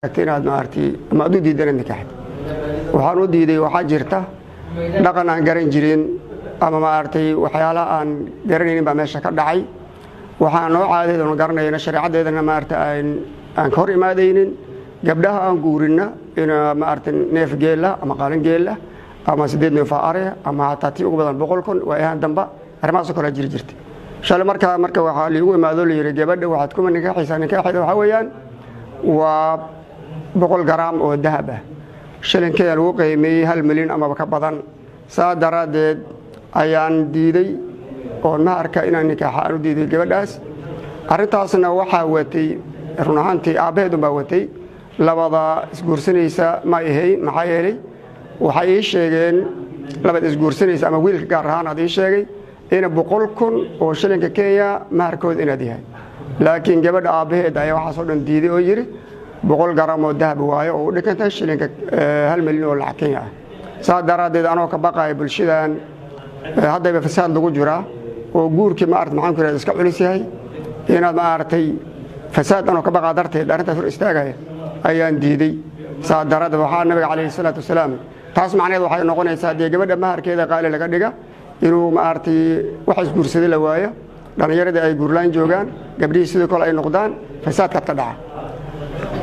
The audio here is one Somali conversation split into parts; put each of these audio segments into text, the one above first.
Inaad maaragtay ama aad u diiddan inaad nikaaxid. Waxaan u diiday, waxaa jirta dhaqan aan garan jirin ama maaragtay waxyaalaha aan garanaynin baa meesha ka dhacay. Waxaan noo caadadeeda oon garanayna, shareecadeedana maaragta aan ka hor imaadaynin, gabdhaha aan guurinna in maaragtay neef geela ama qaalin geela ama 8 neef oo are ama hataa tii ugu badan 100,000 waa ahaan damba. Arrimahaasoo kale jiri jirtay shalay. Markaa marka waxaa liigu imaado, la yidhi gabadha waxaad kuma nikaaxaysaa, nikaaxeeda waxaa weeyaan waa 100 garaam oo dahab ah, shilinkeeda lagu qiimeeyey 1 milyan amaba ka badan. Saa daraaddeed ayaan diiday oon maharka inaan nikaaxa aan u diiday gabadhaas. Arrintaasna waxaa watay run ahaantii aabbaheedun baa watay, labada isguursanaysa ma ahayn. Maxaa yeelay, waxay ii sheegeen labada isguursanaysa ama wiilka gaar ahaan aad ii sheegay in 100,000 oo shilinka Kenya maharkooda inaad yahay, laakiin gabadha aabbaheed ayaa waxaasoo dhan diiday oo yidhi 100 garam oo dahab waayo oo u dhigantay shilinka 1 milyan oo lacag Kenya ah. Saa daraaddeed anoo ka baqaya bulshadan haddayba fasaad lagu jiraa oo guurkii maarata maxaan ku irahda iska culus yahay, inaad maaragtay fasaad anoo ka baqaa darteed arrintaas hor istaagaya ayaan diiday. Saa daraaddeed waxaa nabiga calayhi salaatu wasalaam, taas macnaheed waxay noqonaysaa dee gabadha maharkeeda qaali laga dhiga inuu maaragtay wax isguursaday la waayo, dhallinyaradii ay guurlaan joogaan, gabdhihii sidoo kale ay noqdaan, fasaadkaad ka dhaca.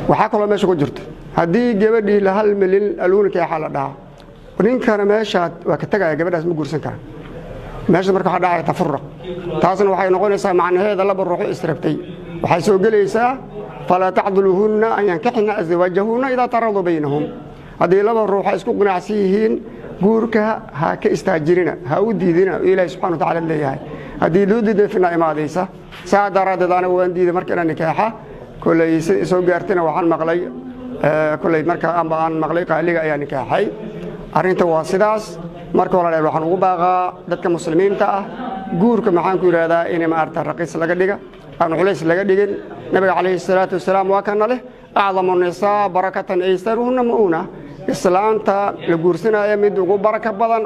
Waxaa kaloo meesha ku jirto, haddii gabadhii la 1 milyan aluunikeexa la dhahaa, ninkana meeshaad waa ka tegaya, gabadhaas ma guursan kara. Meesha marka waxaa dhacaya tafuruq. Taasna waxay noqonaysaa macnaheeda laba ruuxo israbtay waxay soo gelaysaa falaa tacduluhunna an yankixna aswaajahunna idaa taraduu baynahum. Haddii laba ruux ay isku qanacsan yihiin, guurka ha ka istaajirina, ha u diidina oo Ilaahi subxana wa tacala leeyahay. Haddii loo diiday, fitna imaadaysa. Saa daraaddeed aniga waan diiday marka inaan nikaaxa. Koley sida soo gaartayna waxaan maqlay koley marka amba aan maqlay qaaliga ayaa nikaaxay. Arrinta waa sidaas. Marka walaalayaal, waxaan ugu baaqaa dadka muslimiinta ah guurka maxaan ku yidhahdaa inay maarata raqiis laga dhiga, aan culays laga dhigin. Nabiga calayhi salaatu wasalaam waa kana leh acdamu nisaa barakatan aysaruhunna ma'uuna, islaanta la guursanaya mid ugu baraka badan.